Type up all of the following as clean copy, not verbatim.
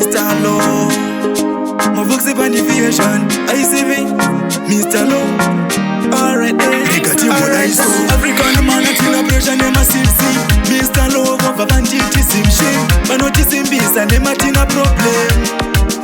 Mr. Low Mavoxy Pandiviation ICV Mr. Low. Alright then. Rega timboda iso. African man atina pressure nemasisi. Mr. Low vobva vanditi zimshi. Vanotisimbisa nematina problem.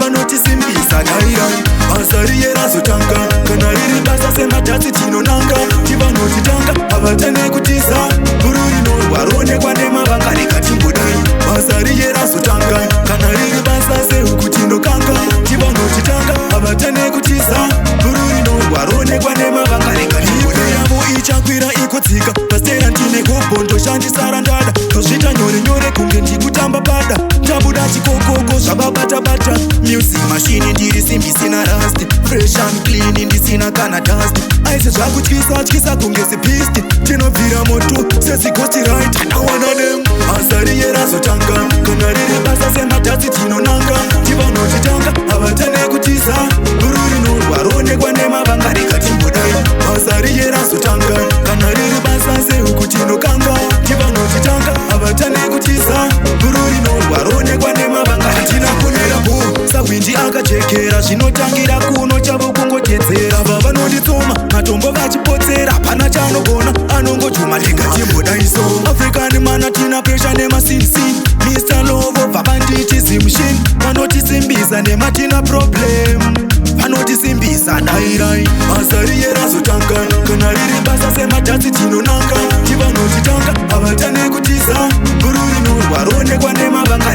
Vanotisimbisa dairai. Basa riye razotanga. Kana riri basa semadhasi tinonanga. Tivanotitanga havatane kutiza. Bhuru rinorwa roonekwa nemavanga rikatimbodai. Basa riye razotanga. Kana riri basa sehuku tinokanga. Tivanotitanga havatane kutiza. Bhuru rinorwa roonekwa nemavanga rikatimbodai. Yavo ichakwira ikotsika. Pastera ndine gobho ndoshandisa randada. Ndozviita nyore nyore kunge ndikutamba pada. Ndabuda chikokoko zvavabatabata. Music machine ndiri simbi sina rust. Fresh and clean ndisina kana dust. Aise zvakutyisa tyisa kunge sipisti. Tinobvira moto sezighost right. Awana dem. Basa riye razotanga. Kana riri basa semadhasi tinonanga. Tivanotitanga havatane kutiza. Bhuru rinorwa roonekwa nemavanga rikatimbodai. Basa riye razotanga. Kana riri basa sehuku tinokanga. Tivanotitanga havatane kutiza. Bhuru rinorwa roonekwa nemavanga hatina kunera bu. Sahwindi akajekera zvinotangira kuno chavo kungojedzera. Va vanonditsoma matombo vachipotsera hapana chaanogona anongojuma ndingatimboda iso. African man atina pressure nemasinsi. Mr. Lovo bva vanditi zimshin. Vanotisimbisa nematina problem. Vanotisimbisa dairai. Basa riye razotanga. Kana riri basa semadhasi tinonanga. Tivanotitanga havatane kutiza. Bhuru rinorwa roonekwa nemavanga.